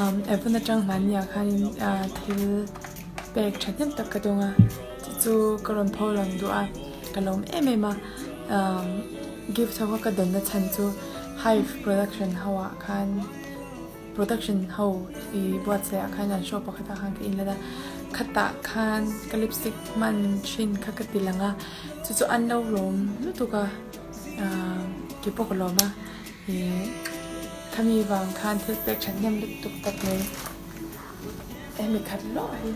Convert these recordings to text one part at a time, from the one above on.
Umm Avon atang hmanni ah khanin ah thil pek thahnem tak ka dawng a chu chu ka rawn pho lang duh a ka lawm em em a umm gift ho kha ka dawnna chhan chu hive production ho ah khan production ho ih buatsaih ah khan an show pakhat ah khan ka inlet a khatah khan ka lipstick hman thin kha ka ti lang a chu chu an lo lawm lutuk a ah keipawh ka lawm a ih khami vang khan thil pek thahnem lutuk tak mai hemi khat hlawh hi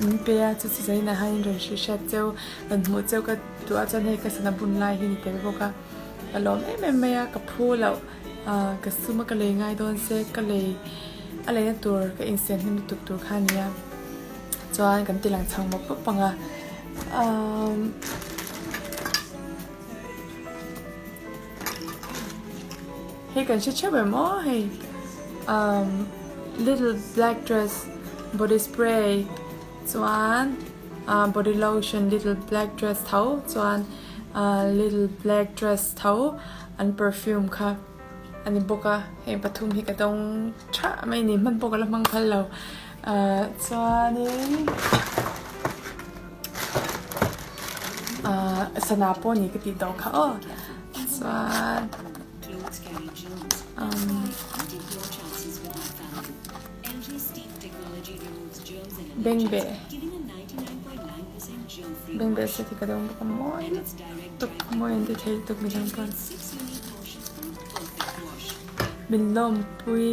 min pe a chu chu zainah hian rawn hrilh hriat cheu rawn hmuh cheu ka duh a chuan hei ka sana bun lai hi ni tel bawk a ka lawm em em mai a ka phu loh. Ahh ka sum a ka lei ngai dawn se ka lei a leina tur ka insiam hnem lutuk tur kha a nia chuan kan ti lang chho mawp mawp ang a umm hei kan hre theuh em aw hei umm little black dress body spray chuan ahh body lotion little black dress tho chuan ahh little black dress tho. An perfume kha a ni bawk a, heng pathum hi ka dawng tha mai a ni, hman pawh ka la hmang phal lo. Ahh chuanin ahh sana pawh a ni ka tih tawh kha aw, chuan umm bengbeh bengbeh set hi ka dawng bawk a mawi lutuk mawi an ti thei lutuk midang pawn min lawmpui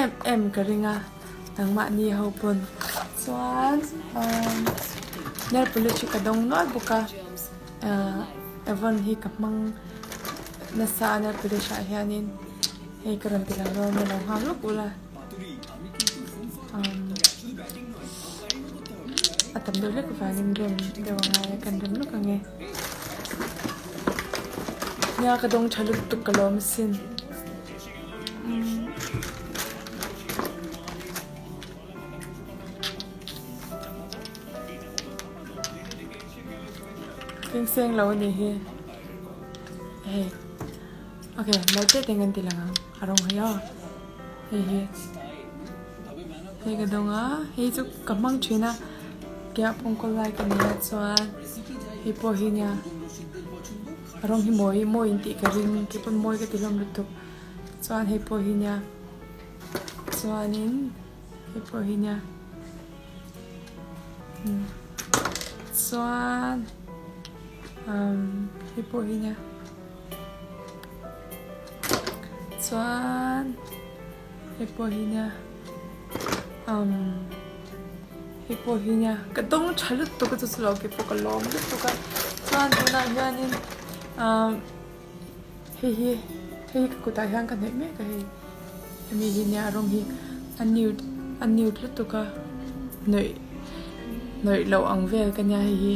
em em ka ring a nangmahni ho pawn chuan umm nail polish hi ka dawng nual bawk a ahh avon hi ka hmang nasa a nail polish ah hianin hei ka rawn ti lang dawn a lo nghak lawk ula umm a tam deuh hlek avangin rem deuh a ngai a kan rem lawk ang e nia ka dawng tha lutuk ka lawm asin umm thleng seng lo a nih hi hei. Ok mai te te ngan ti lang ang a rawng hi aw hei hi hei ka dawng a hei chu ka hmang thin a kia pawngkawl lai ka nia chuan hei pawh hi nia a rawng hi mawi mawi in tih ka ring keipawn mawi ka ti hlawm lutuk chuan hei pawh hi nia chuanin hei pawh hi nia chuan umm hei pawh hi nia. Chuan hei pawh hi nia umm hei pawh hi nia ka dawng tha lutuk a chu chu lo ke pawh ka lawm lutuk a chuan tunah hianin umm hei hi hei hi ka kutah hian ka hnaih mek a hei hemi hi nia a rawng hi a nude a nude lutuk a hnawih hnawih loh ang vel ka nia hei hi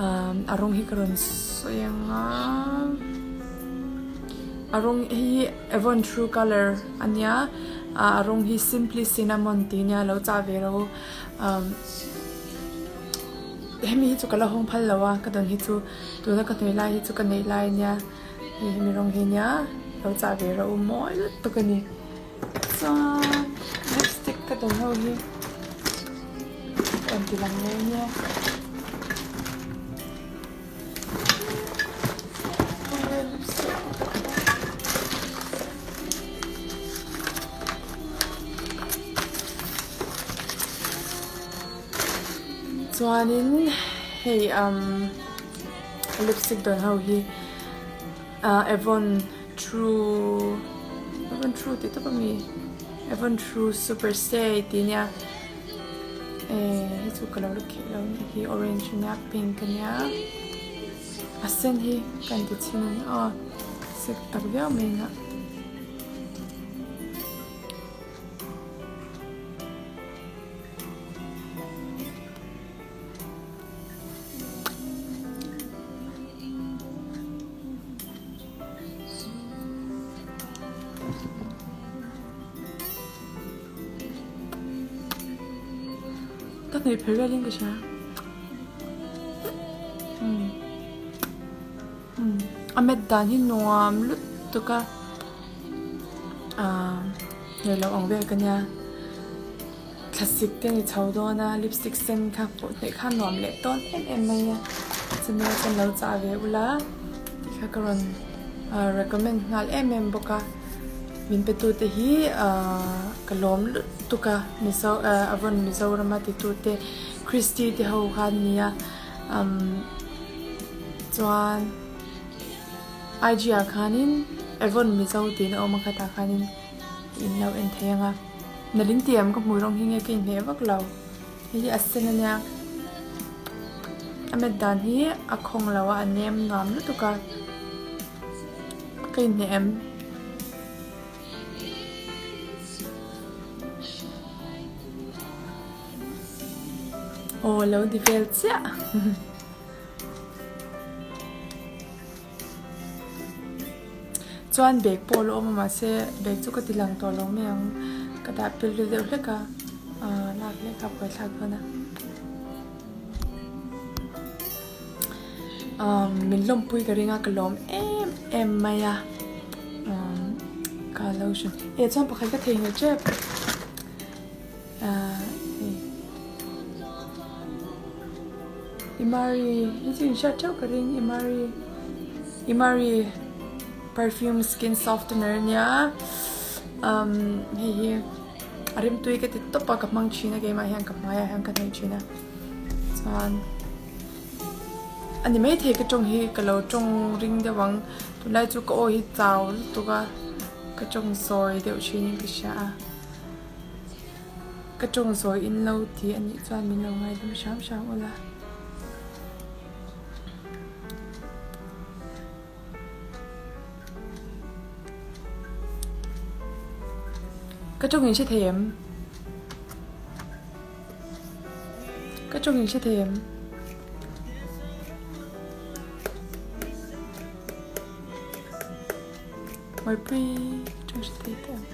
umm a rawng hi ka rawn sawi ang a a rawng hi avon true colour a nia ah a rawng hi simply cinnamon tih a nia lo chah ve rawh u umm hemi hi chu ka la hawng phal lo a ka dawn hi chu tuna ka hnawih lai hi chu ka neih lai a nia hei hemi rawng hi a nia lo chah ve rawh u mawi lutuk a ni. Chuan lipstick ka dawn ho hi rawn ti lang mai nia. Chuanin hei umm lipstick dawn ho hi ah Avon. True Avon true tih tawp ami Avon true super stay tih ania eh hei chu ka lo la kheh lo anih hi orange ania pink ania a sen hi ka inti chhin a ni aw sek tak viau mai ang a. Ka hnaih pher velin ka hria. Umm umm a met dan hi nuam lutuk a aaa. Hnawih loh ang vel ka nia. Thlasik te ni chho dawn a, lipstick sen kha pawh hnawih kha nuam leh tawn em em mai a. Chumi ah chuan lo chah ve ula tih kha ka rawn recommend nghal em em bawk a. Min pe tu te hi ka lawm lutuk a, Mizo Avon Mizorama ti tu te Christy te ho kha an nia chuan IG ah khanin Avon Mizo tiin a awm a khatah khanin in lo en thei ang a. Nalin tiam ka hmui rawng hi nge ka inhmeh vak lo. Hei hi a sen a nia. A met dan hi a khawng lo a, a nem nuam lutuk a. Ka inhmeh em? Aw lo di vel chiah. Chuan bag pawh a la awm a mahse bag chu ka ti lang tawh lo mai ang ka dah pel ri deuh hlek a ahh lak hlek a buaithlak dawn a ahh min lawmpui ka ring a ka lawm em em mai a ahh ka lo hre eh chuan pakhat ka theihnghilh tep. Imari hi chu inhriat theuh ka ring Imari Imari perfume skin softener ania umm hei hi a rimtui ka ti tawp a ka hmang thin a keimah hian ka hmaiah hian ka hnawih thin a chuan a ni maithei ka tawng hi ka lo tawng ring deuh ang tunlai chu ka aw hi chau lutuk a ka tawng sawi deuh thin in ka hria a. Ka tawng zawi in lo ti a nih chuan min lo ngaidam hram hram ula. Ka tawng in hre thei em? Ka tawng in hre thei em? Mawipui ka tawng hre thei teh ang.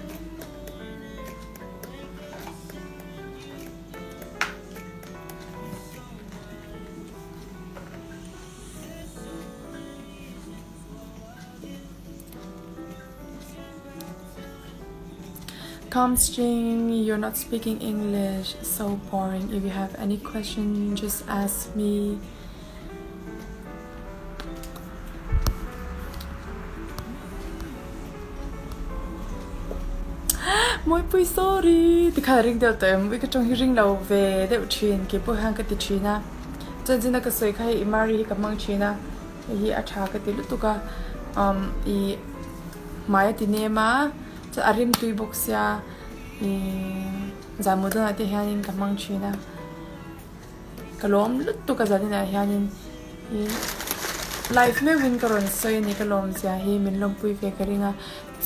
Comstring, you're not speaking English, so boring. If you have any question, just ask me. Mawipui sorry tikhan ring deuh tawh em ui ka tawng hi ring lo ve deuh thin kei pawh hian ka ti thin a chuan zina ka sawi kha hei i mari hi ka hmang thin a hei hi a tha ka ti lutuk a umm ih hmai a ti nem a chuan a rim tui bawk sia ih zan mut dawnah te hianin ka hmang thin a. Ka lawm lutuk a zaninah hianin ih live meuhin ka rawn sawi a ni ka lawm zia hi min lawmpui ve ka ring a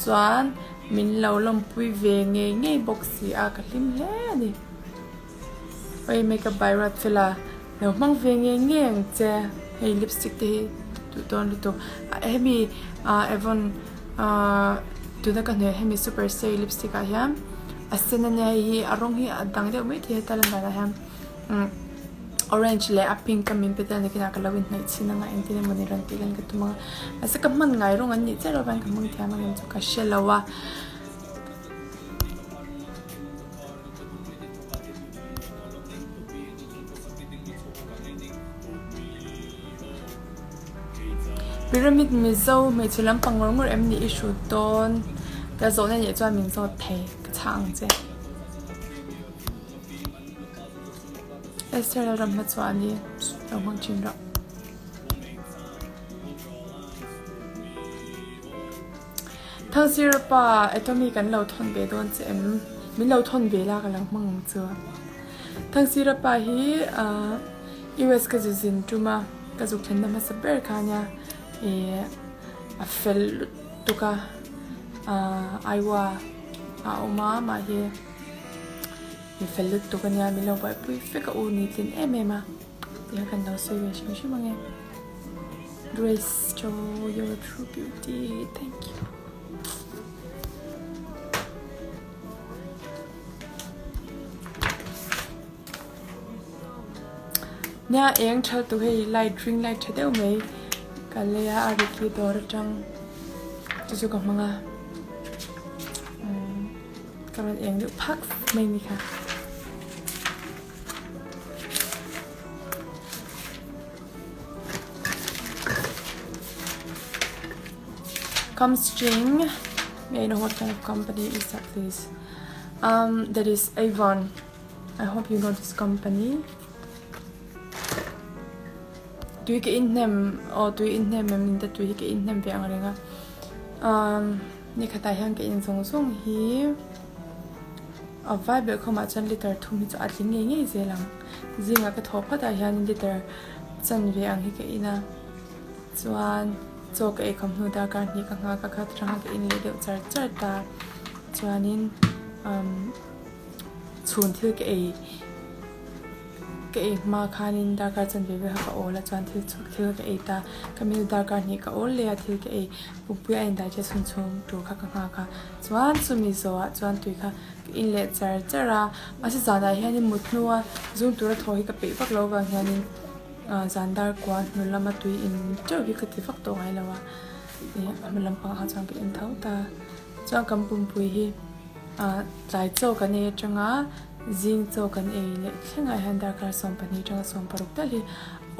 chuan min lo lawmpui ve ngei ngei bawk si a ka hlim hle a ni oi makeup by Ruatfela lo hmang ve ngei ngei ang che hei lipstick te hi duh dawn lutuk hemi ah Avon ah tuna ka hnuaiah hemi super stay lipstick ah hian a sen a nia hei hi a rawng hi a dang deuh maithei heta lan danah hian. Orange leh a pink a min pe tel nikin ah ka lo inhnaih chhin anga engtin emaw ni rawn tih lan ka tum anga mahse ka hman ngai rawng an nih chiah loh avangin ka hmang thiam angem chu ka hre lo a. Pyramid Mizo hmeichhe lampang ngawr ngawr em ni i hrut dawn ka zawhna nih chuan min zawt thei ka chhah ang che. Esther lalram hma chhuah a ni lo hmang thin rawh. Thangsir pa Atomy kan lo thawn ve dawn che em? Min lo thawn ve la ka lo hmang ang chu. Thangsir pa hi US ka zu zin tum a, ka zuk thlenna hmasa ber kha ania ih a fel lutuk a, Iowa a awm a mah hi. Mi fel lutuk ania min lo buaipui vek a u ni tlin em em a tih kha kan lo sawi ve hrim hrim ange Grace Cho your true beauty thank you. Nia eng tha lutuk hei light ring light tha deuh mai ka lei a a ri khi dawr atang chu chu ka hmang a. Ka rawn eng deuh phak mai ni kha. Comstring, may I know what kind of company is that please? Um, that is Avon. I hope you know this company. Tui ka in hnem, aw tui in hnem em in te tui hi ka in hnem ve ang reng a. Um, ni khatah hian ka in zawng zawng hi a vai belh khawmah chuan liter thum hi chu a tling ngei ngei zel ang. Zingah ka thawh phatah hian liter chanve ang hi ka in a, chuan chaw ka eikhawm hnu darkar hnih ka nghak a, kha atanga ka in leh deuh char char ta. Chuanin umm chhun thil ka ei ka ei hma khanin darkar chanve vel kha ka awl a, chuan thil thil ka ei ta. Ka mi darkar hnih ka awl leh a thil ka ei pumpui a indigest hun chhung tur kha ka nghak a, chuan chumi zawhah chuan tui kha Ka in leh char char a, mahse zanah hianin mut hnua zung tura thaw hi ka peih vak lo avang hianin ah zan dar kua hnu lama tui in teuh hi ka ti vak tawh ngai lo a, ih a hma lampangah kha chuan ka en tho ta. Chuan kan pumpui hi ah tlai chaw kan ei atanga zing chaw kan ei leh thlengah hian darkar 12 atanga 16 tal hi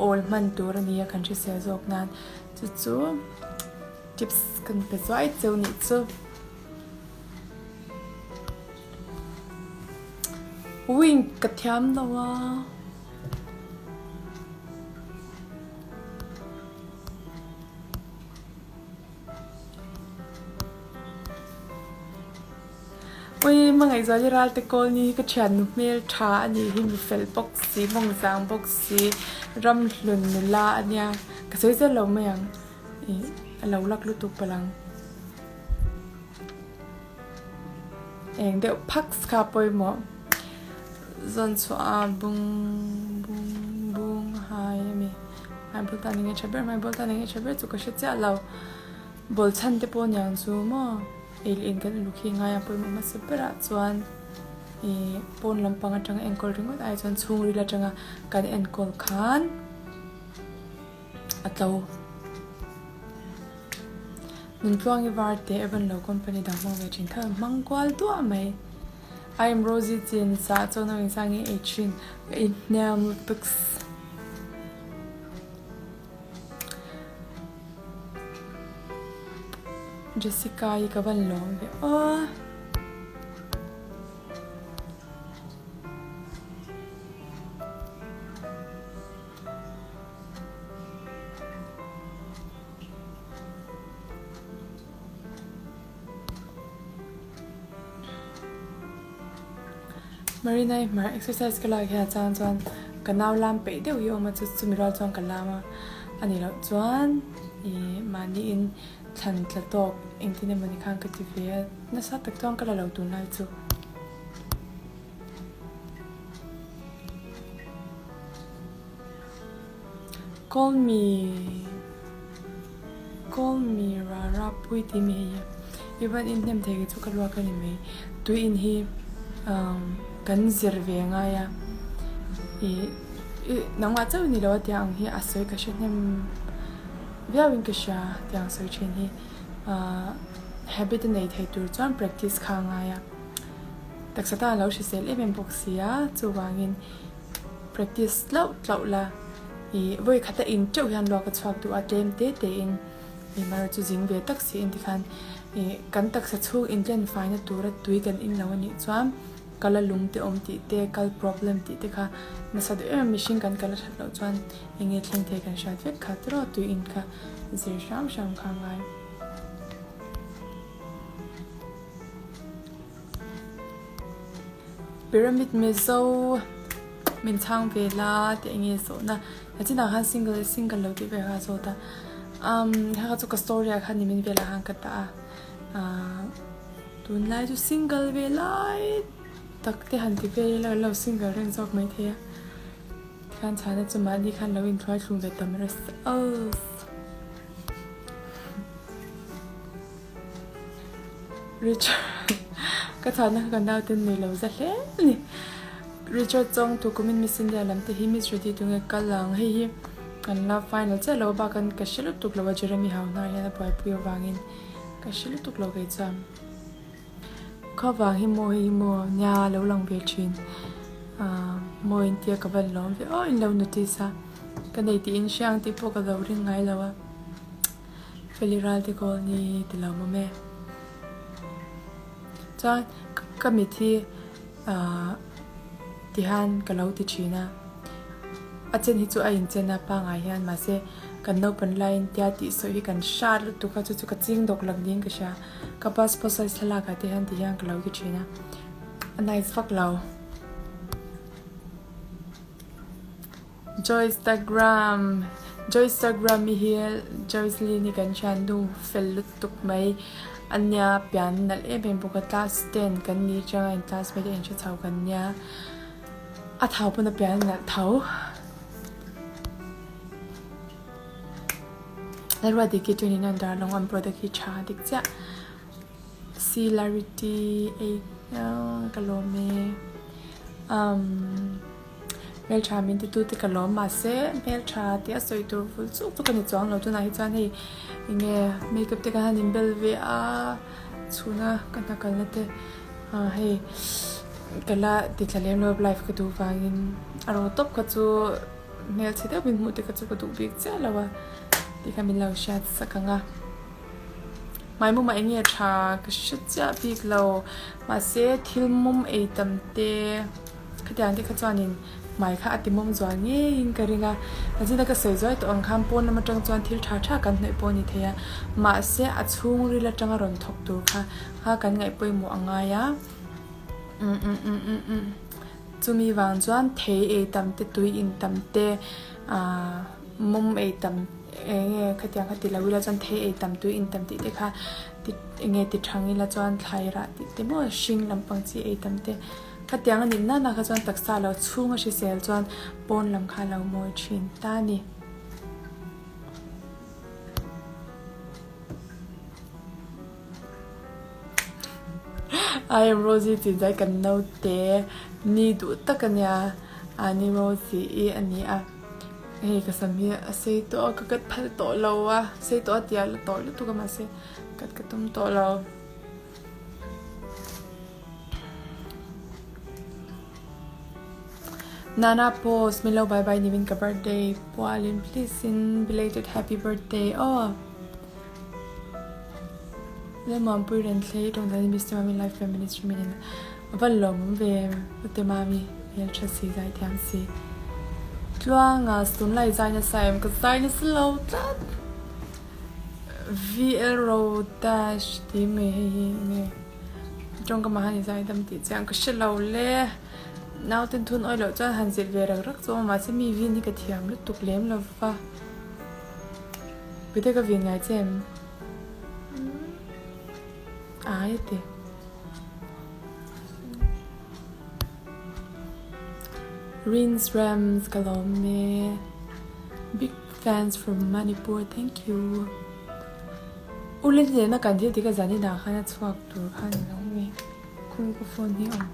awl hman tur a ni a kan hrisel zawk nan chu chu tips kan pe zuai cheu nih chu. Wing ka thiam lo a. Ui hmangaihzual i ral te kawl ni hi ka thiannu hmel tha a nih hi mi fel bawk si mawng zang bawk si ramhlun nula a nia ka sawi zel lo mai ang ih a lo lak lutuk palh ang. Eng deuh phaks kha pawimawh zawn chhuah a bung bung bung hai a mi hmai bul tan enge tha ber hmai bul tan enge tha ber chu ka hre chiah lo bawl chhan te pawh aniang chu maw ei leh in kan uluk hi ngai a pawimawh hmasa berah chuan ih pawn lampang atanga enkawl ringawt ai chuan chhungril atanga kan enkawl khan. A tlo. Nuntluangi var te Evan lo company dang hmang ve thin tho hmang kual duah mai. I am Rosie chin sa chaw no in sang i ei thin ka in hniam lutuk. Jessica i ka van lawm ve aw. Marina i hmar exercise ka lak hian chang chuan ka nau lam peih deuh hi a awm a chu chumi rual chuan ka lam a a nih loh chuan ih mahni in thlan tla tawk engtin emawni khan ka ti ve a nasa tak chuan ka la lo tunlai chu. Call me Call me Rara pui tih mi hei hi even in hnem thei ke chu ka luak a ni mai tui in hi umm kan zir ve ngai a ih ih nangmah chauh ni lo a tiang ang hi a sawi ka hre hnem viau in ka hria tiang sawi thin hi ahh habit a nei thei tur chuan practice kha a ngai a. Taksa tan a lo hrisel em em bawk si a, chuvangin practice tlauh tlauh la ih vawi khata in teuh hian luak a chhuak duh a tlem te te in ih mara chu zing ve tak si in tikhan ih kan taksa chhung intlen faina tura tui kan in lo a nih chuan kal a lung te awm tih te kal problem tih te kha nasa deuh em em mihring kan kal a that loh chuan eng nge thleng thei kan hriat vek kha tiraw tui in kha zir hram hram kha a ngai. Pyramid Mizo min chhang ve la tih eng nge zawhna a chinah khan single leh single lo tih vel kha a zawt a umm hei kha chu ka story ah khan nimin velah khan ka tah a ahh tunlai chu single ve lai tak te han ti vel ila kan lo single reng zawk maithei a tikhan chhana chu mahni khan lo inthluai thlum ve tam rest als. Richard ka chhuahna kha ka naute nei lo za hle a ni. Richard Chawng tu kumin Miss India lam te hi Miss Ready tu nge kal ang hei hi kan la final chiah lo bak an ka hre lutuk lo a Jeremy Hauhnar hian a buaipui avangin ka hre lutuk lo kei chuan. Khavang hi maw hei hi maw nia lo lang ve thin ah maw in tia ka van lawm ve aw in lo notice a ka nei tih in hria ang tih pawh ka lo ring ngai lo a Feli Ralte Colony ti lo mawm e chuan ka mit hi ah tihian ka lo ti thin a a chen hi chu a inchen a pangngai hian mahse kan naupang laiin tia tih sawi hi kan hrat lutuk a chu chu ka ching dawk lak niin ka hria. Ka passport size thlalak ah te hian ti hian ka lo ti thin a, a nice vak lo. Joystagram Joystagram i hi Joycelyn hi kan thian nu fel lutuk mai a nia pian nalh em em bawk a class ten kan ni atanga in classmate a inhre chho kan nia a thau pawn a pian nalh tho. Lalruatdiki chu niin an darlawng an product hi tha dik chiah Celarity ei ka lawm e umm hmeltha min ti tute ka lawm mahse hmeltha tih a sawi tur vul chuk chu ka ni chuang lo tunah hi chuan hei eng nge makeup te ka han inbel ve a chhuna ka hna kalna te ah hei ka la ti thla lem lo live ka duh vangin a rawh tawp kha chu. Hmelchhe deuh min hmuh te kha chu ka duh bik chiah lo a tih kha min lo hriat sak ang a. Hmaimawmah eng nge tha ka hre chiah bik lo mahse thil mawm ei tam te khatiang te kha chuanin hmai kha a ti mawm zual ngeiin ka ring a. Nachina ka sawi zuai tawh ang khan pawn lam atang chuan thil tha tha kan hnawih pawh a ni thei a mahse a chhungril atanga rawn thawk tur kha kha kan ngaih pawimawh a ngai a. Umm umm umm umm umm. Chumi vang chuan thei ei tam te, tui in tam te, aah mawm ei tam eng nge khatiang kha ti lo ila chuan thei ei tam, tui in tam tih te kha ti eng nge ti thang ila chuan thlai rah tih te maw hring lampang chi ei tam te khatiang a nih nana kha chuan taksa lo chhung a hrisel chuan pawn lam kha a lo mawi thin ta a ni. I am Rosie tih zai kan naute ni duh tak a nia a ni Rosie i a ni a hei ka sam hi a sei tawh a ka cut phal tawh lo a sei tawh a tia la tawh lutuk a mahse cut ka tum tawh lo. Nana post min lo bye bye ni min ka birthday pualin please in belated happy birthday aw. Lalmuanpui Renthlei tawngtaina Mister Mami Life Prayer Ministry min en a va lawmawm ve Ute Mami hmel tha si zai thiam si Tluanga tunlai zai nasa em ka zai nasa lo tlat VL Ro Dash tih mai hei hi enge tawngkam ah hian i zai dam tih chiang ka hre lo le nauten thun awih loh chuan han zilh ve rak rak chu awm mahse mi vin hi ka thiam lutuk lem lo va. Pute ka vin ngai che em? Ai a ti. Rins Rams ka lawm e. Big fans from Manipur thank you. U le hnena kan thil tih ka zan inah khan a chhuak tur kha ni lo mi. Khawi ka phone hi awm.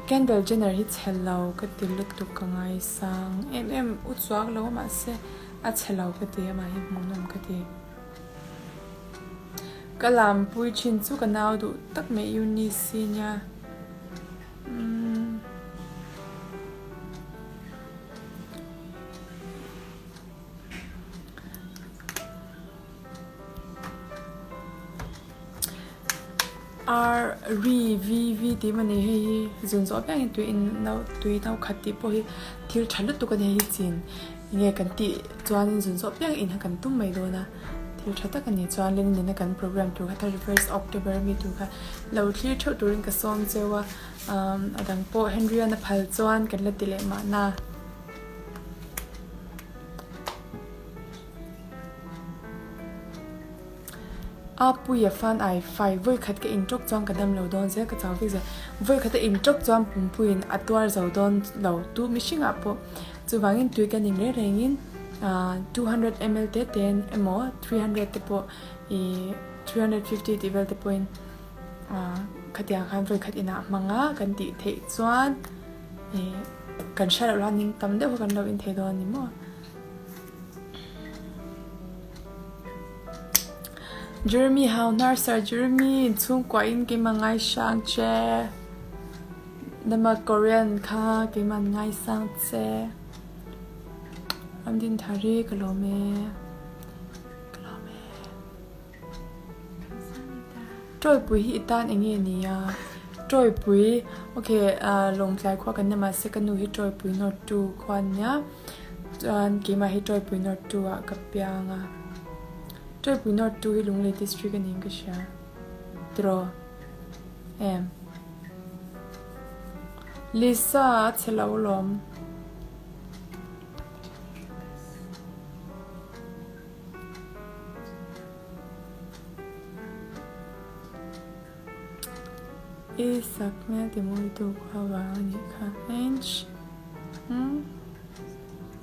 Kendall Jenner hi chhe lo ka ti lutuk ka ngaisang em em u chuak lo mahse a chhe lo ka ti amah hi hmuhnawm ka ti. Ka lampui thin chu ka nau duh tak mai Eunice nia umm. R ri V V tih maw ni hei hi zun zawh apiangin tui in no tui no khat tih pawh hi thil tha lutuk a ni hei hi chin enge kan tih chuanin zun zawh apiang in kha kan tum mai dawn a thil tha tak a ni chuan Lenin nena kan program tur kha thirty first October ami tur kha lo thlir theuh turin ka sawm cheu a a dang pawh Henry-an a phal chuan kan la ti leh mahna. A puia fan ai fai vawi khat ka in tawk chuan ka dam lo dawn zel ka chau vek zel vawi khat a in tawk chuan pumpuiin a tuar zo dawn lo tu mihringah pawh chuvangin tui kan in reng rengin ah 200 ml te te emaw 300 te pawh ih 350 tih vel te pawhin ah khatiang khan vawi khat inah hmang a kan tih theih chuan. Ih kan hriat loh lanin tam deuh kha kan lo in thei dawn a ni maw. Jeremy hau hnar sir Jeremy chhungkua in keimah ngaisang che Dama Korean kha keimah ngaisang che Ramdin Thari ka lawm e ka lawm e Tawipui hi i tan eng nge ni a Tawipui ok Lawngtlai khua kan ni mahse ka nu hi Tawipui North 2 khua a nia. Chuan keimah hi Tawipui North 2 ah ka piang a, Tawipui North 2 hi Lunglei District a niin ka hria tiraw em? Lisa a chhe lo lawm. I sak hmel ti mawi tu khua vang a nih kha Ench umm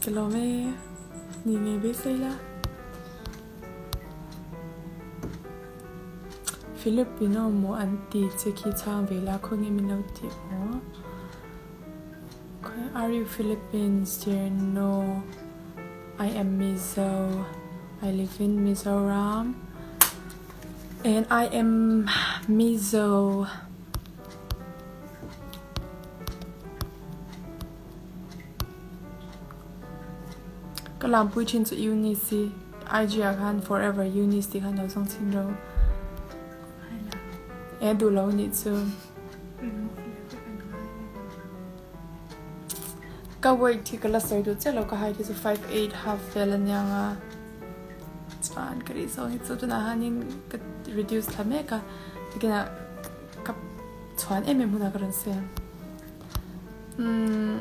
ka lawm e ni ngei beisei la Filipino maw an ti che khi chhang ve la khawnge min lo tih aw Are you Philippines dear no I am Mizo I live in Mizoram. And I am Mizo. Ka lampui thin chu Eunice hi IG ah khan forever Eunice tih khan lo zawng chhin ro. E duh lo nih chu. Ka weight hi ka la sawi duh chiah lo ka height hi chu 5'8 half vel aniang a. Chuan ka rih zawng hi chu tunah hianin ka reduce thla mek a tikinah ka chhuan em em hunah ka rawn siam umm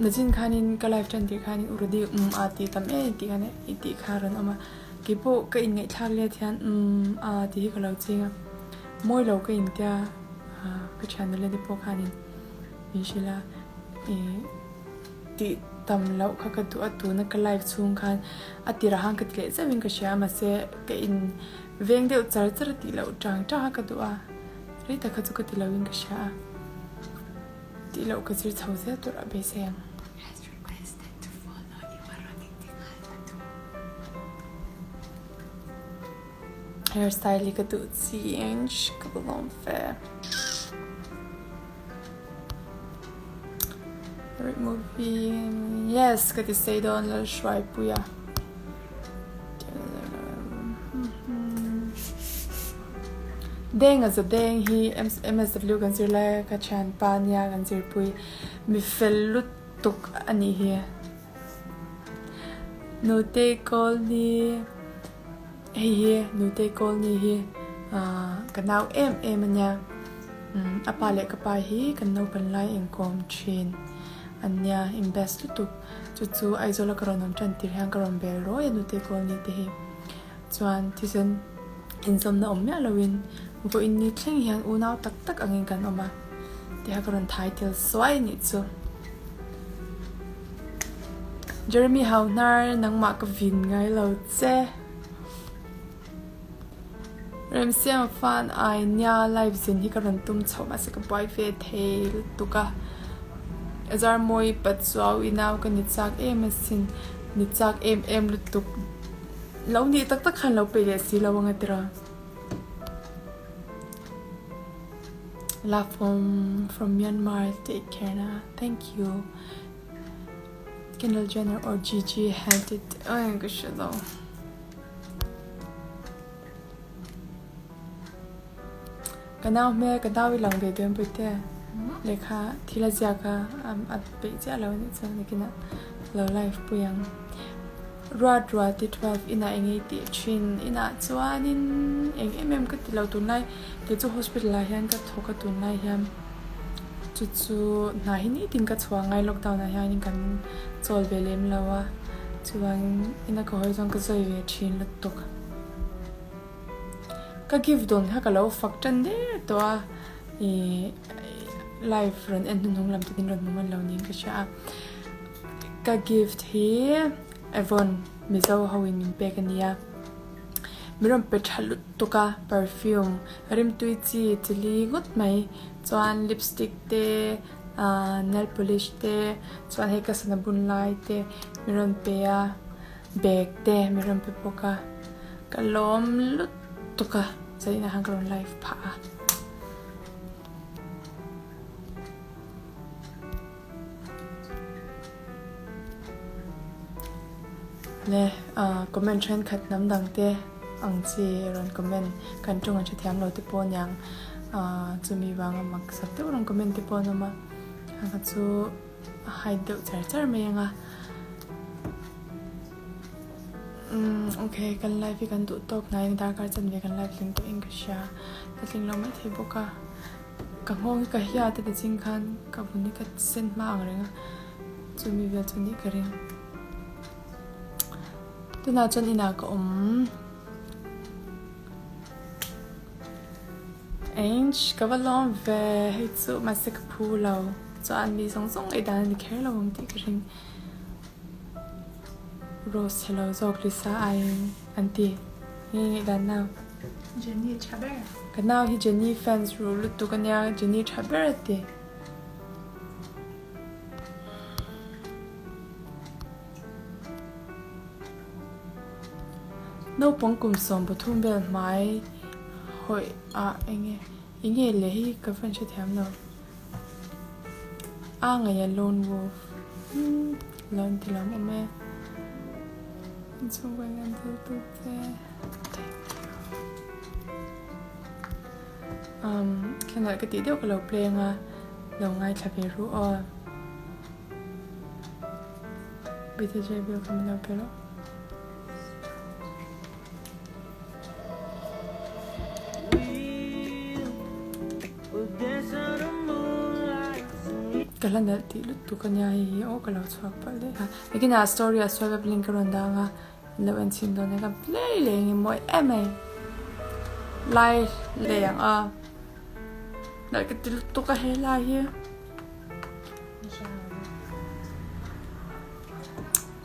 nachin khanin ka life tan tirh khanin u Rody umm a tih tam em tih khan i tih kha a rawn awm a keipawh ka inngaih thlak let hian umm a tih hi ka lo ching a mawi lo ka intia ka thian nula te pawh khanin min hrilh a ih. Tih tam loh kha ka duh a, tuna ka live chhung khan a tirah khan ka ti leh zeuhin ka hria a, mahse ka in veng deuh char char a tih loh tang tang a ka duh a, rei tak kha chu ka ti loin ka hria a, tih loh ka zir chho zel tur a beisei ang. Hair style hi ka duh change ka va lawm fe. Movie yes ka ti sei dawn Lalhruaipui a Deng a za deng hi MSW kan zir lai a ka thianpa nia kan zirpui mi fel lutuk a nih hi Nutei Kawlni Hei hi Nutei Kawlni hi ka nau em em a nia. A pa leh ka pa hi kan naupan lai inkawm thin an nia, in best lutuk. Chu chu Aizawl a ka rawn awm tan tir hian ka rawn bel rawi a Nutei Kawlni te hi. Chuan thisen inzawmna awm miah loin vawiin ni thleng hian unau tak tak angin kan awm a tiha ka rawn thai tel suai a nih chu. Jeremy Hauhnar nangmah ka vin ngai lo che. Remsiam fan ai nia live zin hi ka rawn tum chhoh mahse ka buai ve thei lutuk a. Zarmawi Pachuau i nau ka ni chak em asin, ni chak em em lutuk. Lo nih tak tak khan lo peih leh si lo ang a tira. Love from from Myanmar take care na thank you Kendall Jenner or Gigi Hadid oi ka hre lo. Ka nau hmel ka nau i lang ve dawn pawite lehkha thil a ziak a a peih chiah lo anih chuan nakinah lo live pui ang. Ruat ruati 12 inah eng ei tih thin inah chuanin eng em em ka ti lo tunlai kei chu hospital ah hian ka thawk a tunlai hian chu chu hna hi nitin ka chhuah ngai lockdown ah hianin kan chawl ve lem lo a chuan ina ka hawi chuan ka zawi ve thin lutuk. Ka gift dawn kha ka lo fak tan der tawh a, ih live rawn en hnuhnung lam te min rawn hmu hman lo niin ka hria a. Ka gift hi Avon Mizo ho in min pek a nia. Min rawn pe tha lutuk a, perfume rimtui chi chili ngawt mai chuan lipstick te ahh nail polish te chuan hei ka sana bun lai te min rawn pe a bag te min rawn pe bawk a ka lawm lutuk a zaninah khan ka rawn live phah a. Le comment thenkhat hnam dang te ang chi rawn comment kan tawng an hrethiam lo te pawh aniang chumi vanga mak sak deuh rawn comment te pawh an awm a heng kha chu a hide deuh char char mai ang a umm ok kan live hi kan duh tawk hnai darkar chanve kan live tling tawh in ka hria ka tling lo maithei bawk a. Ka nghawng hi ka hiat a ti ching khan ka vun hi ka sen hma ang reng a, chumi vel chu nih ka ring. Tunah chuan inah ka awm. Einch ka va lawm ve hei chu mahse ka phu lo chuan mi zawng zawng ei dan a ni kher lo ang tih ka ring. Rose chhe lo zawk Lisa aiin an ti nge ngaihdan nau. Jennie tha ber. Ka nau hi Jennie fans ruh lutuk a nia, Jennie tha ber a ti. Naupang kum 13 vel hmai hawih ah enge enge le hi ka van hrethiam lo. A ngaih a lone wolf umm lo an ti lawm awm e. Inchhungkaw in an thil tuk che. Thank you. Um thlengalh ka tih deuh ka lo play anga lo ngaithla ve ru aw. BTJ bill kha min lo pe rawh. Ka hla nalh tih lutuk ania hei hi aw ka lo chhuak palh daih a. Nakinah story ah swipe up link ka rawn dang a. Lo en chhin dawn e ka play leh eng emaw em em lai leh ang a nalh ka ti lutuk a he lai hi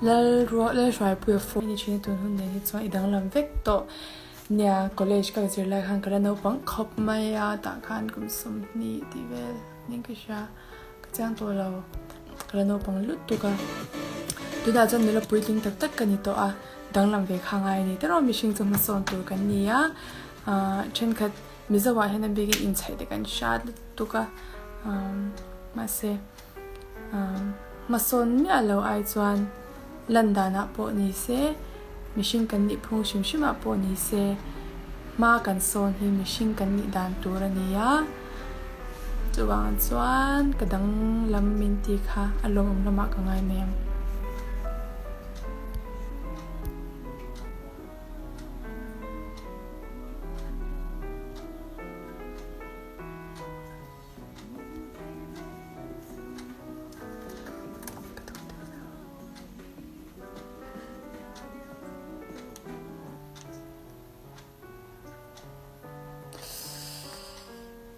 Lalruah Lalhruaipuia phone ni thin a tun hun nen hi chuan i danglam vek tawh nia college ka zir lai khan ka la naupang khawp mai a tah khan kum 20 tih vel ning ka hria. Ka chiang tawh lo. Ka la naupang lutuk a. Tunah chuan nula puitling tak tak ka ni tawh a, danglam ve kha ngai a ni. Tiraw mihring chu hmasawn tur kan ni a, ahh thenkhat Mizo ah hian a bikin inchhaih te kan hrat lutuk a, mahse ahh hmasawn miah lo ai chuan lan danah pawh ni se, mihring kan nih phung hrim hrim ah pawh ni se, hma kan sawn hi mihring kan nih dan tur a ni a. Chuvang chuan ka danglam min ti kha a lawmawm lamah ka ngai mai ang.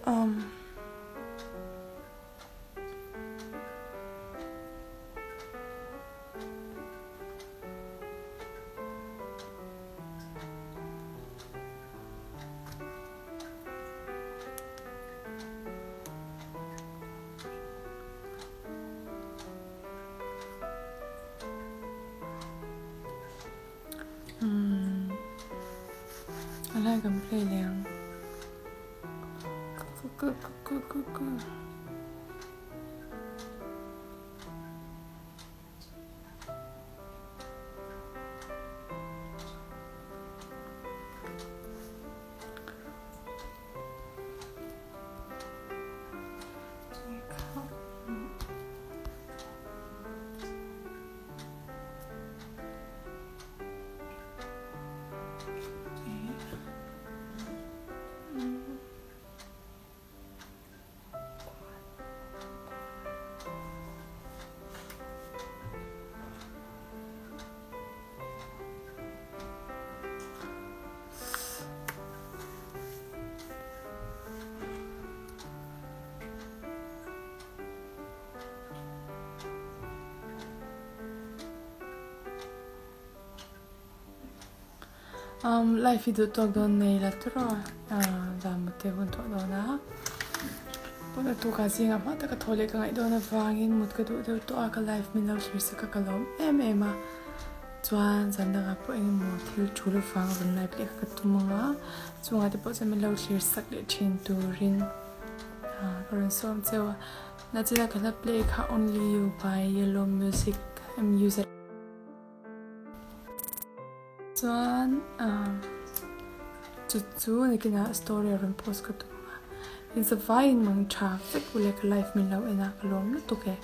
Um. Umm a lai kan play leh ang. Um, live hi duh tawk dawn nei la tiraw zan mut te hun tawh dawn a. Pawn tukah zingah hma taka thaw leh ka ngaih dawn avangin mut ka duh deuh tawh a, ka live min lo thlir sak a ka lawm em em a. Chuan zan dangah pawh engemaw thil tul avang rawn live leh kha ka tum ang a, chungah te pawh chuan min lo thlir sak leh thin turin ka rawn sawm cheu a. Nachina ka hla play kha Only You by Yellow Music MUZ. Chuan chu chu nakinah story a rawn post ka tum ang a, inzavaiin mang tha vek ule ka live min lo en a ka lawm lutuk e.